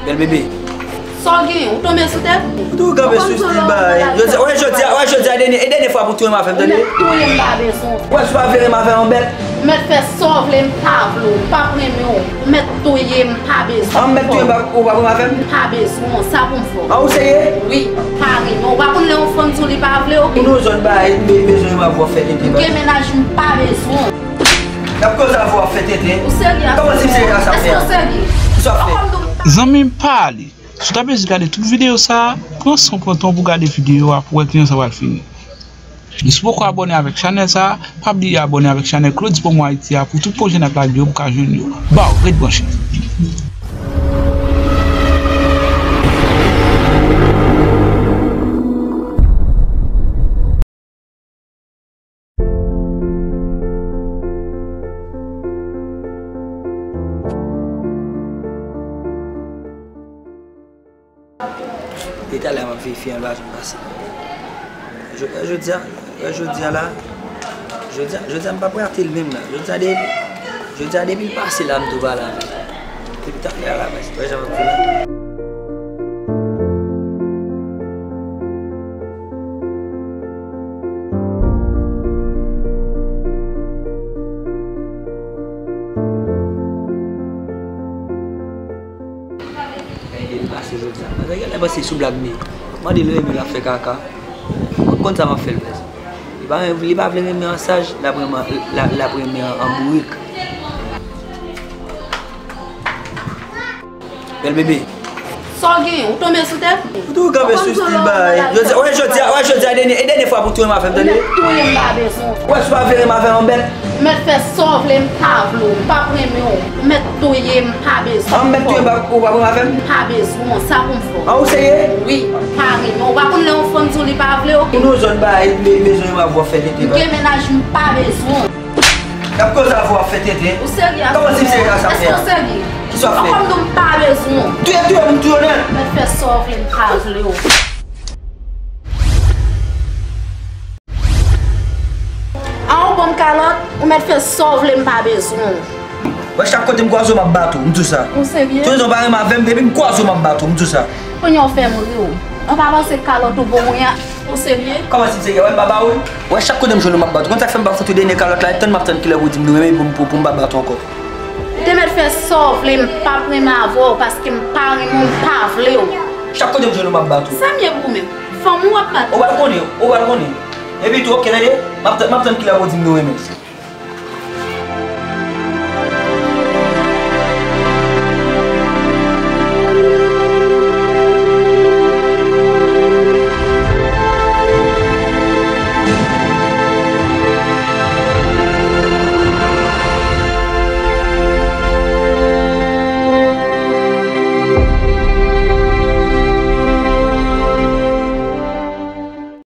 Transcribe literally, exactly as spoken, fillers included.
Bèl bebe. Sa w genyen? Ou tonbe sou tèt? Ou tou kanpe sou stil bagay. Jodi a, wè jodi a, wè jodi a, dènye, e dènye fwa pou touye m avè m, tande? Ou mèt touye m, m pa bezwen w. Wè, si w pa vle renmen avè m, bèt. Ou mèt fè sa w vle, m pa vle w, m p ap renmen w. Ou mèt touye m, m pa bezwen w. An, m mèt touye m, ou p ap renmen avè m? M pa bezwen w, sa pou m fè w? An, ou serye? Wi, m pa renmen w. Ou pa konn lè yon fanm di w li pa vle w? Ou nan zòn bagay, m be-, bezwen renmen avè w, fè tenten. M gen mennaj, m pa bezwen w. N ap koze avè w, fè tenten. Ou serye? Kòman si m serye a sa fè a? Èske w serye? Kisa w ap fè? Zanmi m, pa ale. Si w ta bezwen gade tout videyo sa a, pran san w pran tan w pou gade videyo a pou w wè kijan sa pral fini. E si w poko abòne avèk chanèl sa a, pa bliye abòne avèk chanèl Claudy Promo Haïti a pou tout pwojè n ap lage yo pou w ka jwenn yo. Baw, ret branche. E talè m ap veye fi an, l pa janm pase. Jodi a, jodi a, jodi a la, jodi a, jodi a m p ap rate l menm la. Jodi a de, jodi a depi l pase la, m tou pale avè l. Depi talè a la, baz, wè jan m ap fè la. Gade l pase jodi a. Mwen genlè panse sou blag li ye. Mande l renmen l ap fè kaka. Mwen konn sa m ap fè l, baz. Li pa, li pa vle renmen an saj, l ap renmen, l ap, l ap renmen an, an bourik. Bèl bebe. Sa w genyen? Ou tonbe sou tèt? Ou tou kanpe sou stil bagay. Jodi a, wè jodi a, wè jodi a, dènye, e dènye fwa pou touye m avè m, tande? Ou mèt touye m, m pa bezwen w. Wè, si w pa vle renmen avè m, bèt. Ou mèt fè sa w vle, m pa vle w, m p ap renmen w. Ou mèt touye m, m pa bezwen w. An, m mèt touye m, ou p ap renmen avè m? M pa bezwen w, sa pou m fè w? An, ou serye? Wi, m pa renmen w. Ou pa konn lè yon fanm di w li pa vle w? Ou nan zòn bagay, m be-, bezwen renmen avè w, fè tenten. M gen mennaj, m pa bezwen w. N ap koze avè w, ap fè tenten. Ou serye? Kòman si m serye a sa fè a? Èske w serye? Kisa w ap fè? Ankò m di w m pa bezwen w. Touye, touye m, touye w nèt. Mèt fè sa w vle, m pa vle w. A, ou ban m kalòt, ou mèt fè sa w vle, m pa bezwen w. Wè, chak kote m kwaze w, m ap bat ou, m di w sa. Ou serye? Touye w pa renmen avè m, depi m kwaze w, m ap bat ou, m di w sa. Kounye a w fè m ri w. Ou pa panse kalòt ou bon wi a? Ou serye? Kòman si m serye? Wè m pa ba ou l? Wè chak kote m jwenn ou m ap bat ou. Konn sa k fè m pa fout ou dènye kalòt la, epi tann m ap tann kilè pou w di m nou renmen pou m, pou, pou m pa bat ou ankò. Ou te mèt fè sa w vle, m p ap renmen avè w paske m pa renmen w, m pa vle w. Chak kote m jwenn ou m ap bat ou. Sa m ye pou ou menm? Fanm ou w ap bat? Ou pral konnen, ou pral konnen. Epi tou, oke, tande, m ap tann, m ap tann kilè pou w di m nou renmen.